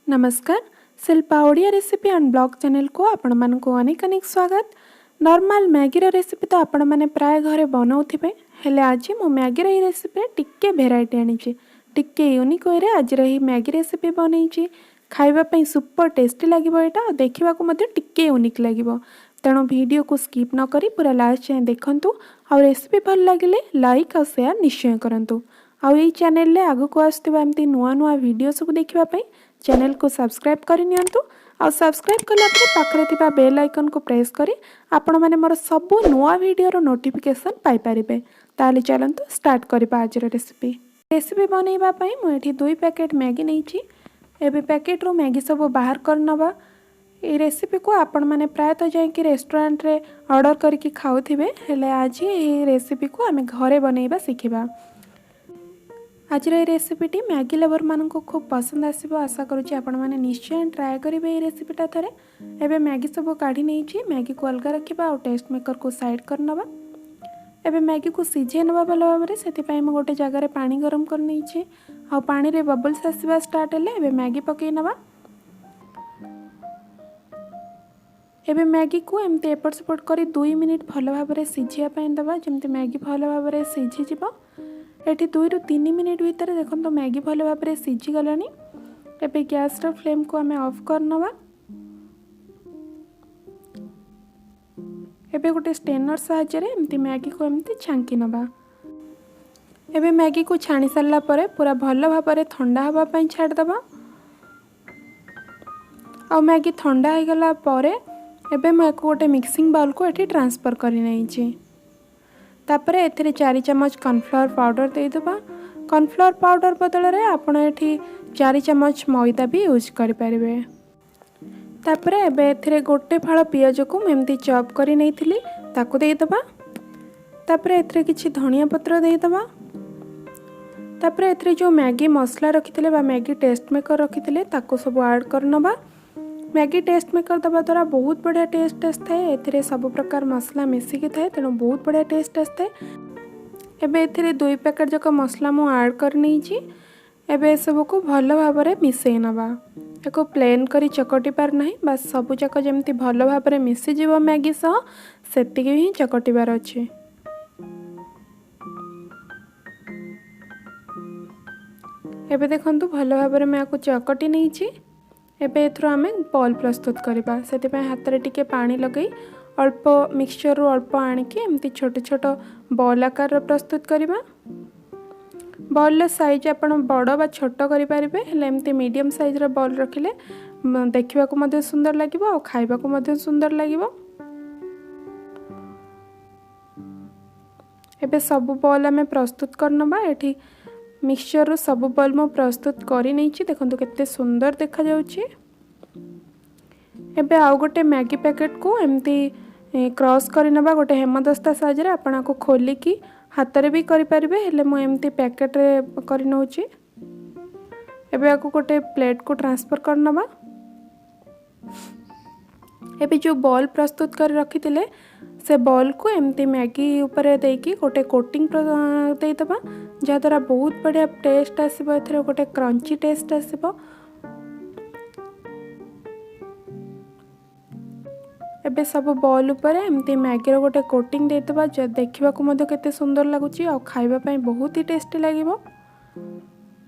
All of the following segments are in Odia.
ନମସ୍କାର, Shilpa Odia recipe and blog ଚ୍ୟାନେଲକୁ ଆପଣମାନଙ୍କୁ ଅନେକ ଅନେକ ସ୍ୱାଗତ। ନର୍ମାଲ ମ୍ୟାଗିର ରେସିପି ତ ଆପଣମାନେ ପ୍ରାୟ ଘରେ ବନାଉଥିବେ, ହେଲେ ଆଜି ମୁଁ ମ୍ୟାଗିର ଏହି ରେସିପିରେ ଟିକେ ଭେରାଇଟି ଆଣିଛି। ଟିକେ ୟୁନିକ୍ ୱେରେ ଆଜିର ଏହି ମ୍ୟାଗି ରେସିପି ବନେଇଛି। ଖାଇବା ପାଇଁ ସୁପର ଟେଷ୍ଟି ଲାଗିବ ଏଇଟା, ଆଉ ଦେଖିବାକୁ ମଧ୍ୟ ଟିକେ ୟୁନିକ୍ ଲାଗିବ। ତେଣୁ ଭିଡ଼ିଓକୁ ସ୍କିପ୍ ନ କରି ପୁରା ଲାଷ୍ଟ ଯାଏଁ ଦେଖନ୍ତୁ, ଆଉ ରେସିପି ଭଲ ଲାଗିଲେ ଲାଇକ୍ ଆଉ ସେୟାର ନିଶ୍ଚୟ କରନ୍ତୁ। ଆଉ ଏଇ ଚ୍ୟାନେଲରେ ଆଗକୁ ଆସୁଥିବା ଏମିତି ନୂଆ ନୂଆ ଭିଡ଼ିଓ ସବୁ ଦେଖିବା ପାଇଁ ଚ୍ୟାନେଲକୁ ସବସ୍କ୍ରାଇବ୍ କରିନିଅନ୍ତୁ। ଆଉ ସବସ୍କ୍ରାଇବ୍ କଲା ପରେ ପାଖରେ ଥିବା ବେଲ୍ ଆଇକନ୍କୁ ପ୍ରେସ୍ କରି ଆପଣମାନେ ମୋର ସବୁ ନୂଆ ଭିଡ଼ିଓର ନୋଟିଫିକେସନ୍ ପାଇପାରିବେ। ତାହେଲେ ଚାଲନ୍ତୁ ଷ୍ଟାର୍ଟ କରିବା ଆଜିର ରେସିପି। ରେସିପି ବନେଇବା ପାଇଁ ମୁଁ ଏଠି 2 ପ୍ୟାକେଟ୍ ମ୍ୟାଗି ନେଇଛି। ଏବେ ପ୍ୟାକେଟ୍ରୁ ମ୍ୟାଗି ସବୁ ବାହାର କରିନେବା। ଏଇ ରେସିପିକୁ ଆପଣମାନେ ପ୍ରାୟତଃ ଯାଇକି ରେଷ୍ଟୁରାଣ୍ଟରେ ଅର୍ଡ଼ର କରିକି ଖାଉଥିବେ, ହେଲେ ଆଜି ଏହି ରେସିପିକୁ ଆମେ ଘରେ ବନେଇବା ଶିଖିବା। ଆଜିର ଏହି ରେସିପିଟି ମ୍ୟାଗି ଲଭରମାନଙ୍କୁ ଖୁବ୍ ପସନ୍ଦ ଆସିବ। ଆଶା କରୁଛି ଆପଣମାନେ ନିଶ୍ଚୟ ଟ୍ରାଏ କରିବେ ଏହି ରେସିପିଟା ଥରେ। ଏବେ ମ୍ୟାଗି ସବୁ କାଢ଼ି ନେଇଛି। ମ୍ୟାଗିକୁ ଅଲଗା ରଖିବା ଆଉ ଟେଷ୍ଟ ମେକରକୁ ସାଇଡ଼୍ କରିନେବା। ଏବେ ମ୍ୟାଗିକୁ ସିଝେଇ ନେବା ଭଲ ଭାବରେ। ସେଥିପାଇଁ ମୁଁ ଗୋଟେ ଜାଗାରେ ପାଣି ଗରମ କରିନେଇଛି, ଆଉ ପାଣିରେ ବବଲ୍ସ ଆସିବା ଷ୍ଟାର୍ଟ ହେଲେ ଏବେ ମ୍ୟାଗି ପକାଇ ନେବା। ଏବେ ମ୍ୟାଗିକୁ ଏମିତି ଏପଟ ସେପଟ କରି 2 ମିନିଟ୍ ଭଲ ଭାବରେ ସିଝିବା ପାଇଁ ଦେବା, ଯେମିତି ମ୍ୟାଗି ଭଲ ଭାବରେ ସିଝିଯିବ। ଏଠି 2ରୁ 3 ମିନିଟ୍ ଭିତରେ ଦେଖନ୍ତୁ ମ୍ୟାଗି ଭଲ ଭାବରେ ସିଝିଗଲାଣି। ଏବେ ଗ୍ୟାସ୍ର ଫ୍ଲେମ୍କୁ ଆମେ ଅଫ୍ କରିନେବା। ଏବେ ଗୋଟେ ଷ୍ଟେନର୍ ସାହାଯ୍ୟରେ ଏମିତି ମ୍ୟାଗିକୁ ଏମିତି ଛାଙ୍କି ନେବା। ଏବେ ମ୍ୟାଗିକୁ ଛାଣି ସାରିଲା ପରେ ପୁରା ଭଲ ଭାବରେ ଥଣ୍ଡା ହେବା ପାଇଁ ଛାଡ଼ିଦେବା। ଆଉ ମ୍ୟାଗି ଥଣ୍ଡା ହେଇଗଲା ପରେ ଏବେ ମୁଁ ୟାକୁ ଗୋଟେ ମିକ୍ସିଂ ବାଉଲ୍କୁ ଏଠି ଟ୍ରାନ୍ସଫର୍ କରିନେଇଛି। ତାପରେ ଏଥିରେ 4 ଚାମଚ କର୍ଣ୍ଣଫ୍ଲାୱାର ପାଉଡ଼ର ଦେଇଦେବା। କର୍ଣ୍ଣଫ୍ଲାୱାର ପାଉଡ଼ର ବଦଳରେ ଆପଣ ଏଠି 4 ଚାମଚ ମଇଦା ବି ୟୁଜ୍ କରିପାରିବେ। ତାପରେ ଏବେ ଏଥିରେ ଗୋଟେ ଫାଳ ପିଆଜକୁ ମୁଁ ଏମିତି ଚପ୍ କରି ନେଇଥିଲି, ତାକୁ ଦେଇଦେବା। ତାପରେ ଏଥିରେ କିଛି ଧନିଆ ପତ୍ର ଦେଇଦେବା। ତାପରେ ଏଥିରେ ଯେଉଁ ମ୍ୟାଗି ମସଲା ରଖିଥିଲେ ବା ମ୍ୟାଗି ଟେଷ୍ଟ ମେକର୍ ରଖିଥିଲେ, ତାକୁ ସବୁ ଆଡ଼୍ କରିନେବା। ମ୍ୟାଗି ଟେଷ୍ଟ ମେକର୍ ଦେବା ଦ୍ୱାରା ବହୁତ ବଢ଼ିଆ ଟେଷ୍ଟ ଆସିଥାଏ। ଏଥିରେ ସବୁ ପ୍ରକାର ମସଲା ମିଶିକି ଥାଏ, ତେଣୁ ବହୁତ ବଢ଼ିଆ ଟେଷ୍ଟ ଆସିଥାଏ। ଏବେ ଏଥିରେ 2 ପ୍ୟାକେଟ୍ ଯାକ ମସଲା ମୁଁ ଆଡ଼୍ କରିନେଇଛି। ଏବେ ଏସବୁକୁ ଭଲ ଭାବରେ ମିଶାଇ ନେବା। ଏହାକୁ ପ୍ଲେନ୍ କରି ଚକଟିବାର ନାହିଁ, ବାସ୍ ସବୁଯାକ ଯେମିତି ଭଲ ଭାବରେ ମିଶିଯିବ ମ୍ୟାଗି ସହ ସେତିକି ହିଁ ଚକଟିବାର ଅଛି। ଏବେ ଦେଖନ୍ତୁ ଭଲ ଭାବରେ ମୁଁ ଏହାକୁ ଚକଟି ନେଇଛି। ଏବେ ଏଥିରୁ ଆମେ ବଲ୍ ପ୍ରସ୍ତୁତ କରିବା। ସେଥିପାଇଁ ହାତରେ ଟିକେ ପାଣି ଲଗାଇ ଅଳ୍ପ ମିକ୍ସଚରରୁ ଅଳ୍ପ ଆଣିକି ଏମିତି ଛୋଟ ଛୋଟ ବଲ୍ ଆକାରର ପ୍ରସ୍ତୁତ କରିବା। ବଲ୍ର ସାଇଜ୍ ଆପଣ ବଡ଼ ବା ଛୋଟ କରିପାରିବେ, ହେଲେ ଏମିତି ମିଡ଼ିୟମ୍ ସାଇଜ୍ର ବଲ୍ ରଖିଲେ ଦେଖିବାକୁ ମଧ୍ୟ ସୁନ୍ଦର ଲାଗିବ ଆଉ ଖାଇବାକୁ ମଧ୍ୟ ସୁନ୍ଦର ଲାଗିବ। ଏବେ ସବୁ ବଲ୍ ଆମେ ପ୍ରସ୍ତୁତ କରିନେବା। ଏଠି ମିକ୍ସଚରରୁ ସବୁ ବଲ୍ ମୁଁ ପ୍ରସ୍ତୁତ କରିନେଇଛି। ଦେଖନ୍ତୁ କେତେ ସୁନ୍ଦର ଦେଖାଯାଉଛି। ଏବେ ଆଉ ଗୋଟେ ମ୍ୟାଗି ପ୍ୟାକେଟ୍କୁ ଏମିତି କ୍ରସ୍ କରିନେବା ଗୋଟେ ହେମଦସ୍ତା ସାହାଯ୍ୟରେ। ଆପଣ ଆକୁ ଖୋଲିକି ହାତରେ ବି କରିପାରିବେ, ହେଲେ ମୁଁ ଏମିତି ପ୍ୟାକେଟ୍ରେ କରିନେଉଛି। ଏବେ ଆକୁ ଗୋଟେ ପ୍ଲେଟ୍କୁ ଟ୍ରାନ୍ସଫର୍ କରିନେବା। ଏବେ ଯେଉଁ ବଲ୍ ପ୍ରସ୍ତୁତ କରି ରଖିଥିଲେ ସେ ବଲ୍କୁ ଏମିତି ମ୍ୟାଗି ଉପରେ ଦେଇକି ଗୋଟେ କୋଟିଂ ଦେଇଦେବା, ଯାହାଦ୍ୱାରା ବହୁତ ବଢ଼ିଆ ଟେଷ୍ଟ ଆସିବ। ଏଥିରେ ଗୋଟେ କ୍ରଞ୍ଚି ଟେଷ୍ଟ ଆସିବ। ଏବେ ସବୁ ବଲ୍ ଉପରେ ଏମିତି ମ୍ୟାଗିର ଗୋଟେ କୋଟିଂ ଦେଇଦେବା। ଦେଖିବାକୁ ମଧ୍ୟ କେତେ ସୁନ୍ଦର ଲାଗୁଛି ଆଉ ଖାଇବା ପାଇଁ ବହୁତ ହି ଟେଷ୍ଟି ଲାଗିବ।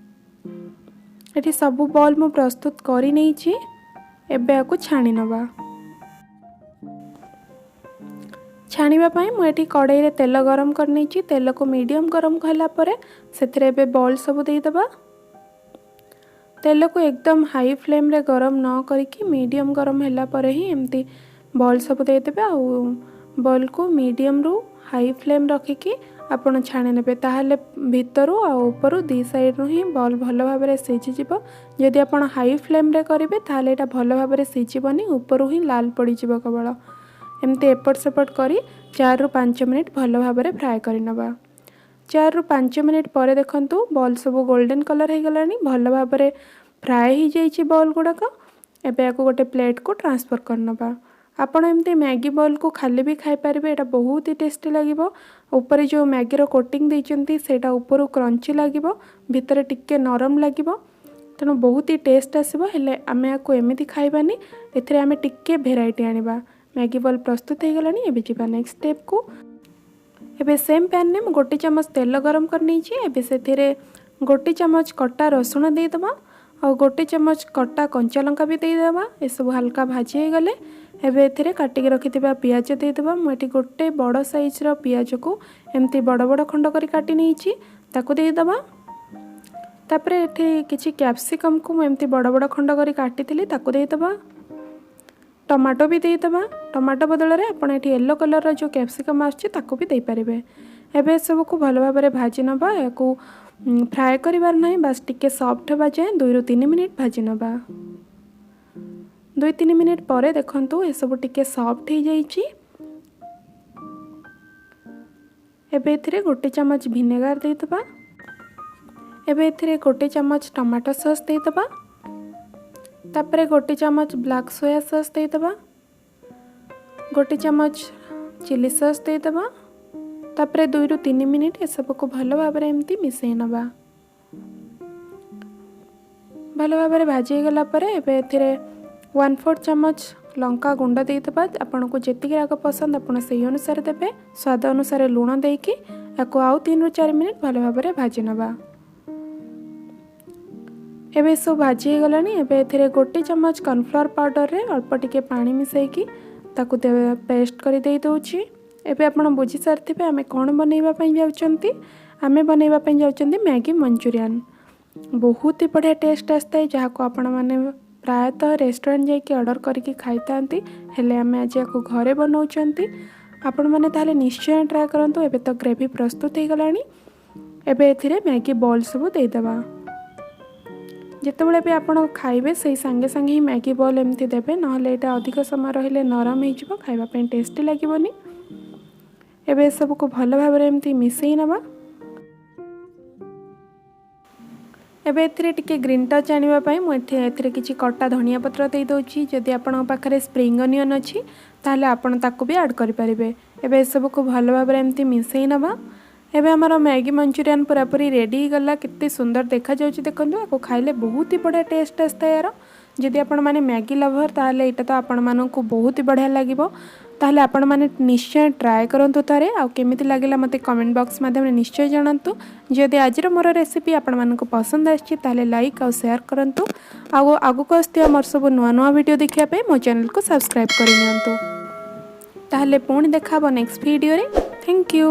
ଏଠି ସବୁ ବଲ୍ ମୁଁ ପ୍ରସ୍ତୁତ କରିନେଇଛି। ଏବେ ଆକୁ ଛାଣି ନେବା। ଛାଣିବା ପାଇଁ ମୁଁ ଏଠି କଡ଼େଇରେ ତେଲ ଗରମ କରିନେଇଛି। ତେଲକୁ ମିଡ଼ିୟମ୍ ଗରମ ହେଲା ପରେ ସେଥିରେ ଏବେ ବଲ୍ ସବୁ ଦେଇଦେବା। ତେଲକୁ ଏକଦମ ହାଇ ଫ୍ଲେମ୍ରେ ଗରମ ନ କରିକି ମିଡ଼ିୟମ୍ ଗରମ ହେଲା ପରେ ହିଁ ଏମିତି ବଲ୍ ସବୁ ଦେଇଦେବେ। ଆଉ ବଲ୍କୁ ମିଡ଼ିୟମ୍ରୁ ହାଇ ଫ୍ଲେମ୍ ରଖିକି ଆପଣ ଛାଣି ନେବେ, ତାହେଲେ ଭିତରୁ ଆଉ ଉପରୁ ଦୁଇ ସାଇଡ଼୍ରୁ ହିଁ ବଲ୍ ଭଲ ଭାବରେ ସିଝିଯିବ। ଯଦି ଆପଣ ହାଇ ଫ୍ଲେମ୍ରେ କରିବେ ତାହେଲେ ଏଇଟା ଭଲ ଭାବରେ ସିଝିବନି, ଉପରୁ ହିଁ ଲାଲ ପଡ଼ିଯିବ କେବଳ। ଏମିତି ଏପଟ ସେପଟ କରି 4ରୁ 5 ମିନିଟ୍ ଭଲ ଭାବରେ ଫ୍ରାଏ କରିନେବା। 4ରୁ 5 ମିନିଟ୍ ପରେ ଦେଖନ୍ତୁ ବଲ୍ ସବୁ ଗୋଲ୍ଡେନ୍ କଲର୍ ହେଇଗଲାଣି, ଭଲ ଭାବରେ ଫ୍ରାଏ ହେଇଯାଇଛି ବଲ୍ ଗୁଡ଼ାକ। ଏବେ ୟାକୁ ଗୋଟେ ପ୍ଲେଟ୍କୁ ଟ୍ରାନ୍ସଫର୍ କରିନେବା। ଆପଣ ଏମିତି ମ୍ୟାଗି ବଲ୍କୁ ଖାଲି ବି ଖାଇପାରିବେ, ଏଇଟା ବହୁତ ହି ଟେଷ୍ଟି ଲାଗିବ। ଉପରେ ଯେଉଁ ମ୍ୟାଗିର କୋଟିଂ ଦେଇଛନ୍ତି ସେଇଟା ଉପରୁ କ୍ରଞ୍ଚି ଲାଗିବ, ଭିତରେ ଟିକେ ନରମ ଲାଗିବ। ତେଣୁ ବହୁତ ହି ଟେଷ୍ଟ ଆସିବ। ହେଲେ ଆମେ ୟାକୁ ଏମିତି ଖାଇବାନି, ଏଥିରେ ଆମେ ଟିକେ ଭେରାଇଟି ଆଣିବା। ମ୍ୟାଗି ବଲ୍ ପ୍ରସ୍ତୁତ ହେଇଗଲାଣି। ଏବେ ଯିବା ନେକ୍ସଟ ଷ୍ଟେପ୍କୁ। ଏବେ ସେମ୍ ପ୍ୟାନ୍ରେ ମୁଁ 1 ଚାମଚ ତେଲ ଗରମ କରିନେଇଛି। ଏବେ ସେଥିରେ 1 ଚାମଚ କଟା ରସୁଣ ଦେଇଦେବା ଆଉ 1 ଚାମଚ କଟା କଞ୍ଚା ଲଙ୍କା ବି ଦେଇଦେବା। ଏସବୁ ହାଲକା ଭାଜି ହେଇଗଲେ ଏବେ ଏଥିରେ କାଟିକି ରଖିଥିବା ପିଆଜ ଦେଇଦେବା। ମୁଁ ଏଠି ଗୋଟେ ବଡ଼ ସାଇଜ୍ର ପିଆଜକୁ ଏମିତି ବଡ଼ ବଡ଼ ଖଣ୍ଡ କରି କାଟି ନେଇଛି, ତାକୁ ଦେଇଦେବା। ତାପରେ ଏଠି କିଛି କ୍ୟାପ୍ସିକମ୍କୁ ମୁଁ ଏମିତି ବଡ଼ ବଡ଼ ଖଣ୍ଡ କରି କାଟିଥିଲି, ତାକୁ ଦେଇଦେବା। ଟମାଟୋ ବି ଦେଇଦେବା। ଟମାଟୋ ବଦଳରେ ଆପଣ ଏଠି ୟେଲୋ କଲର୍ର ଯେଉଁ କ୍ୟାପ୍ସିକମ୍ ଆସୁଛି, ତାକୁ ବି ଦେଇପାରିବେ। ଏବେ ଏସବୁକୁ ଭଲ ଭାବରେ ଭାଜି ନେବା। ଏହାକୁ ଫ୍ରାଏ କରିବାର ନାହିଁ, ବାସ୍ ଟିକେ ସଫ୍ଟ ହେବା ଯାଏଁ 2ରୁ 3 ମିନିଟ୍ ଭାଜି ନେବା। 2-3 ମିନିଟ୍ ପରେ ଦେଖନ୍ତୁ, ଏସବୁ ଟିକେ ସଫ୍ଟ ହେଇଯାଇଛି। ଏବେ ଏଥିରେ 1 ଚାମଚ ଭିନେଗାର ଦେଇଦେବା। ଏବେ ଏଥିରେ 1 ଚାମଚ ଟମାଟୋ ସସ୍ ଦେଇଦେବା। ତାପରେ 1 ଚାମଚ ବ୍ଲାକ୍ ସୋୟା ସସ୍ ଦେଇଦେବା। 1 ଚାମଚ ଚିଲି ସସ୍ ଦେଇଦେବା। ତାପରେ 2ରୁ 3 ମିନିଟ୍ ଏସବୁକୁ ଭଲ ଭାବରେ ଏମିତି ମିଶାଇ ନେବା। ଭଲ ଭାବରେ ଭାଜି ହେଇଗଲା ପରେ ଏବେ ଏଥିରେ 1/4 ଚାମଚ ଲଙ୍କା ଗୁଣ୍ଡ ଦେଇଦେବା। ଆପଣଙ୍କୁ ଯେତିକି ରାଗ ପସନ୍ଦ, ଆପଣ ସେଇ ଅନୁସାରେ ଦେବେ। ସ୍ୱାଦ ଅନୁସାରେ ଲୁଣ ଦେଇକି ତାକୁ ଆଉ 3ରୁ 4 ମିନିଟ୍ ଭଲ ଭାବରେ ଭାଜି ନେବା। ଏବେ ସବୁ ଭାଜି ହେଇଗଲାଣି। ଏବେ ଏଥିରେ 1 ଚାମଚ କର୍ଣ୍ଣଫ୍ଲାୱାର ପାଉଡ଼ରରେ ଅଳ୍ପ ଟିକେ ପାଣି ମିଶାଇକି ତାକୁ ପେଷ୍ଟ କରି ଦେଇ ଦେଉଛି। ଏବେ ଆପଣ ବୁଝିସାରିଥିବେ ଆମେ କ'ଣ ବନେଇବା ପାଇଁ ଯାଉଛନ୍ତି। ଆମେ ବନେଇବା ପାଇଁ ଯାଉଛନ୍ତି ମ୍ୟାଗି ମଞ୍ଚୁରିଆନ୍। ବହୁତ ହି ବଢ଼ିଆ ଟେଷ୍ଟ ଆସିଥାଏ, ଯାହାକୁ ଆପଣମାନେ ପ୍ରାୟତଃ ରେଷ୍ଟୁରାଣ୍ଟ ଯାଇକି ଅର୍ଡ଼ର କରିକି ଖାଇଥାନ୍ତି। ହେଲେ ଆମେ ଆଜି ୟାକୁ ଘରେ ବନାଉଛନ୍ତି। ଆପଣମାନେ ତାହେଲେ ନିଶ୍ଚୟ ଟ୍ରାଏ କରନ୍ତୁ। ଏବେ ତ ଗ୍ରେଭି ପ୍ରସ୍ତୁତ ହେଇଗଲାଣି। ଏବେ ଏଥିରେ ମ୍ୟାଗି ବଲ୍ ସବୁ ଦେଇଦେବା। ଯେତେବେଳେ ବି ଆପଣ ଖାଇବେ, ସେଇ ସାଙ୍ଗେ ସାଙ୍ଗେ ହିଁ ମ୍ୟାଗି ବଲ୍ ଏମିତି ଦେବେ, ନହେଲେ ଏଇଟା ଅଧିକ ସମୟ ରହିଲେ ନରମ ହେଇଯିବ, ଖାଇବା ପାଇଁ ଟେଷ୍ଟି ଲାଗିବନି। ଏବେ ଏସବୁକୁ ଭଲ ଭାବରେ ଏମିତି ମିଶାଇ ନେବା। ଏବେ ଏଥିରେ ଟିକେ ଗ୍ରୀନ୍ ଟଚ୍ ଆଣିବା ପାଇଁ ମୁଁ ଏଠି ଏଥିରେ କିଛି କଟା ଧନିଆ ପତ୍ର ଦେଇଦେଉଛି। ଯଦି ଆପଣଙ୍କ ପାଖରେ ସ୍ପ୍ରିଙ୍ଗ ଅନିଅନ୍ ଅଛି, ତାହେଲେ ଆପଣ ତାକୁ ବି ଆଡ଼୍ କରିପାରିବେ। ଏବେ ଏସବୁକୁ ଭଲ ଭାବରେ ଏମିତି ମିଶାଇ ନେବା। ଏବେ ଆମର ମ୍ୟାଗି ମଞ୍ଚୁରିଆନ୍ ପୁରାପୁରି ରେଡ଼ି ହେଇଗଲା। କେତେ ସୁନ୍ଦର ଦେଖାଯାଉଛି ଦେଖନ୍ତୁ। ଆକୁ ଖାଇଲେ ବହୁତ ହି ବଢ଼ିଆ ଟେଷ୍ଟ ଆସିଥାଏ ଏହାର। ଯଦି ଆପଣମାନେ ମ୍ୟାଗି ଲଭର୍, ତାହେଲେ ଏଇଟା ତ ଆପଣମାନଙ୍କୁ ବହୁତ ହି ବଢ଼ିଆ ଲାଗିବ। ତାହେଲେ ଆପଣମାନେ ନିଶ୍ଚୟ ଟ୍ରାଏ କରନ୍ତୁ ଥରେ ଆଉ କେମିତି ଲାଗିଲା ମୋତେ କମେଣ୍ଟ ବକ୍ସ ମାଧ୍ୟମରେ ନିଶ୍ଚୟ ଜଣାନ୍ତୁ। ଯଦି ଆଜିର ମୋର ରେସିପି ଆପଣମାନଙ୍କୁ ପସନ୍ଦ ଆସିଛି, ତାହେଲେ ଲାଇକ୍ ଆଉ ସେୟାର କରନ୍ତୁ। ଆଉ ଆଗକୁ ଆସୁଥିବା ମୋର ସବୁ ନୂଆ ନୂଆ ଭିଡ଼ିଓ ଦେଖିବା ପାଇଁ ମୋ ଚ୍ୟାନେଲକୁ ସବସ୍କ୍ରାଇବ୍ କରିନିଅନ୍ତୁ। ତାହେଲେ ପୁଣି ଦେଖା ହେବ ନେକ୍ସଟ ଭିଡ଼ିଓରେ। Thank you.